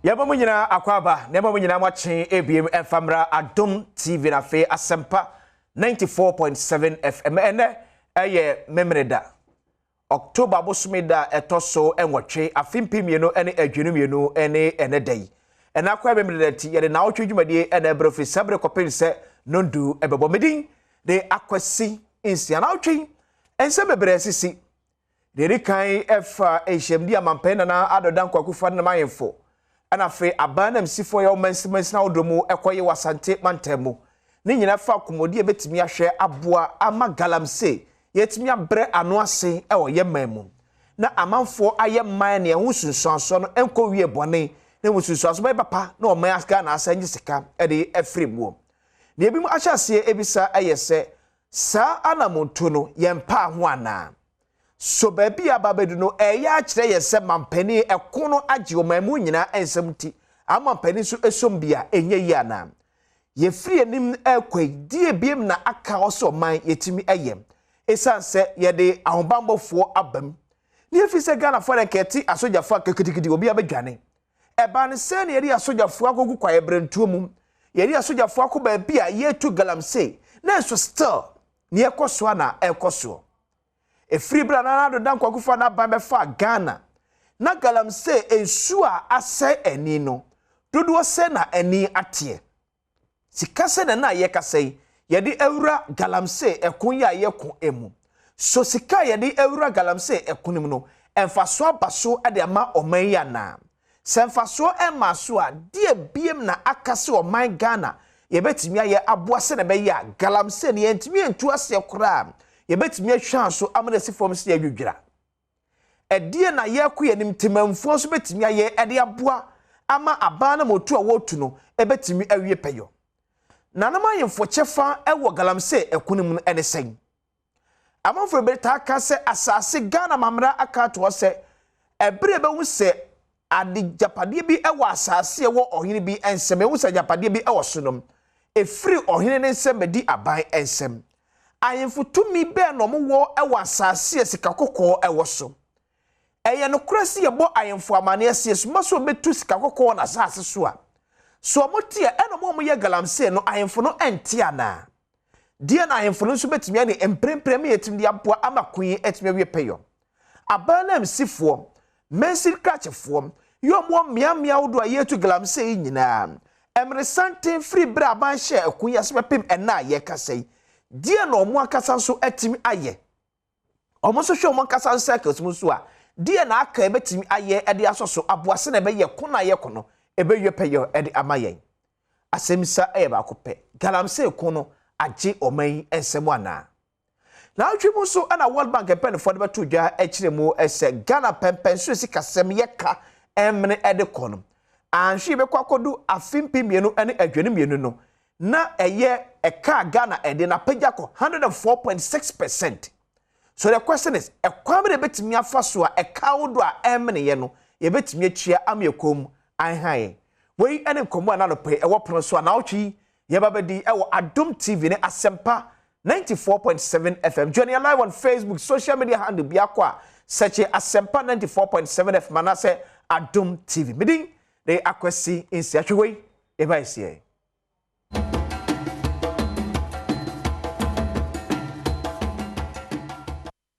Yɛma mo nyinaa akwaaba na yɛma mo nyinaa moakye ebiem ɛmfa mmra Adom TV na afei Asɛmpa 94.7 FM. Ɛnɛ ɛyɛ Memeneda, October bosome da a ɛtɔ so nwɔtwe, afe 2022 ne ɛnɛ da yi. Ɛnɛ akɔyɛ Memeneda nti yɛde naawɔtwe dwumadie ɛna ɛbrɛ firi saa bere kɔpem sɛ nondu ɛbɛbɔ. Medin de Akwasi Nsia. Naawɔtwe yi nsɛm bebree asisi. Deɛ ɛdi kan ɛfa nhyiamdi a Mampanin Nana Addo Dankwa Akufo-Addo ne n'ahemfo ɛna afei aban ananmusifoɔ yɛ ɔmansin mansin ahodoɔ mu ɛkɔyɛ wɔ Asante mantam mu. Ne nyinaa fa akɔmmɔdi a ɛbɛtumi ahwɛ aboa ama galamsey yɛtumi abrɛ ano ase ɛwɔ yɛn man mu. Na amanfoɔ ayɛ man ne ɛho nsunsuansoɔ no nkɔ wie bɔne na ɛmu nsunsuansoɔ bɛyɛ papa na ɔman Ghana asan gye sika ɛde afiri mu. Deɛ ebinom ahyɛ aseɛ ebisa ɛyɛ sɛ saa anamonto no yɛn paa ho anaa? So baabi a aba abɛdu no ɛyɛ akyerɛ yɛn sɛ mampanin ɛko no agye ɔman mu nyinaa nsɛm nti ama mampanin nso esom bi a ɛnyɛ yie anaa? Yɛfiri anim ɛkɔ yi die biem na aka hɔ sɛ ɔman yɛtumi ɛyɛ ɛsiane sɛ yɛde ahobanbɔfoɔ aba mu ne yɛfiri sɛ Ghanafoɔ de nkɛte asogyafoɔ a kitikiti obi abɛdwane. Ɛbaa ne sɛ ne yɛde asogyafoɔ akɔgu kwaeɛbrɛntuo mu, yɛde asogyafoɔ akɔ baabi a yɛtu galamsey, na nso still ne yɛkɔ soɔ na ɛkɔ soɔ. Ɛfiri berɛ a Nana Addo Dankwa Akufo-Addo aban bɛfa Ghana na galamsey nsuo a asɛe ani no dodoɔ sɛ na ani ateɛ sika sɛ na na yɛkasa yi yɛde awura galamsey ɛko yi a yɛko emu so sika a yɛde awura galamsey ɛko no mu no mfasoɔ aba so de ama ɔman yi anaa? Sɛ mfasoɔ ɛma so a, deɛ biem na aka sɛ ɔman Ghana yɛbɛtumi ayɛ aboa sɛ na ɛbɛyɛ a galamsey no yɛntumi ntu aseɛ koraa, yɛbɛtumi ahwɛ so ama no asi fam sɛ yɛadwidwira. Ɛdeɛ na yɛkɔ yɛn anim temamfoɔ nso bɛtumi ayɛ ɛde aboa ama aban no ma otu a wɔretu no ɛbɛtumi awie pɛyɔ. Nanom ahemfo kyɛfa ɛwɔ galamsey ɛko no mu no ɛne sɛn? Amanfoɔ bebree taa ka sɛ asase Ghana mamra aka ato hɔ sɛ ɛberɛ bɛhu sɛ ade gyapadeɛ bi ɛwɔ asase ɛwɔ ɔhene bi nsɛm, ɛhu sɛ gyapadeɛ bi ɛwɔ so no ɛfiri ɔhene ne nsɛm bɛdi aban nsɛm. Ahemfo tumi bɛɛ na ɔmo wɔ ɛwɔ asase a sika kɔkɔɔ ɛwɔ so. Ɛyɛ nokorɛ sɛ yɛbɔ ahemfo amanneɛ sɛ yɛsoma sɛ ɔbɛtu sika kɔkɔɔ wɔ n'asase so a, so ɔmo te a ɛna ɔmo a ɔmo yɛ galamsey no ahemfo no ɛnte anaa? Deɛ na ahemfo no nso bɛtumi ane mprempren ma yɛtumi de aboa ama ko yi atumi awie pɛyɔ. Aban ananmusifoɔ, mansin krakyefoɔ, yɛ ɔmo wɔ mmeammea ahodoɔ a yɛretu galamsey yi nyinaa. Mmeresanten firi berɛ a aban hyɛ ɛko yi ase bɛpem ɛna a yɛrekasa yi, deɛ na ɔmo ankasa nso atumi ayɛ? Ɔmo nso hwɛ ɔmo ankasa circles mu nso a, deɛ na aka ɛbɛtumi ayɛ ɛde asɔ so aboa sɛ na ɛbɛyɛ ko na ayɛ ko no ɛbɛwie pɛyɔ ɛde ama yɛn. Asɛmisa ɛyɛ baako pɛ, galamsey ko no agye ɔman yi nsɛm anaa? Naawɔtwe mu nso ɛna World Bank mpanimfoɔ de bɛto dwa akyerɛ mu sɛ Ghana pɛmpɛnso sikasɛm yɛka ɛmene ɛde kɔ no anhwɛ yɛbɛkɔ akɔdu afe 2022 no na ɛyɛ ɛka Ghana ɛde na apagya kɔ 104.6%. So the question is, ɛkwan bi na yɛbɛtumi afa so a ɛka ahodoɔ a ɛmene yɛ no yɛbɛtumi atua ama yɛ kɔn mu anha yɛn? Wei ɛne nkɔmmɔ a n'anɔpɛ ɛwɔ pono so a naawɔtwe yi yɛba bɛdi ɛwɔ Adom TV ne Asɛmpa 94.7 FM. Join yɛn live on Facebook, social media handle biako a search Asɛmpa 94.7 FM anaasɛ Adom TV. Medin de Akwasi Nsia. Hwɛ wei yɛba esie.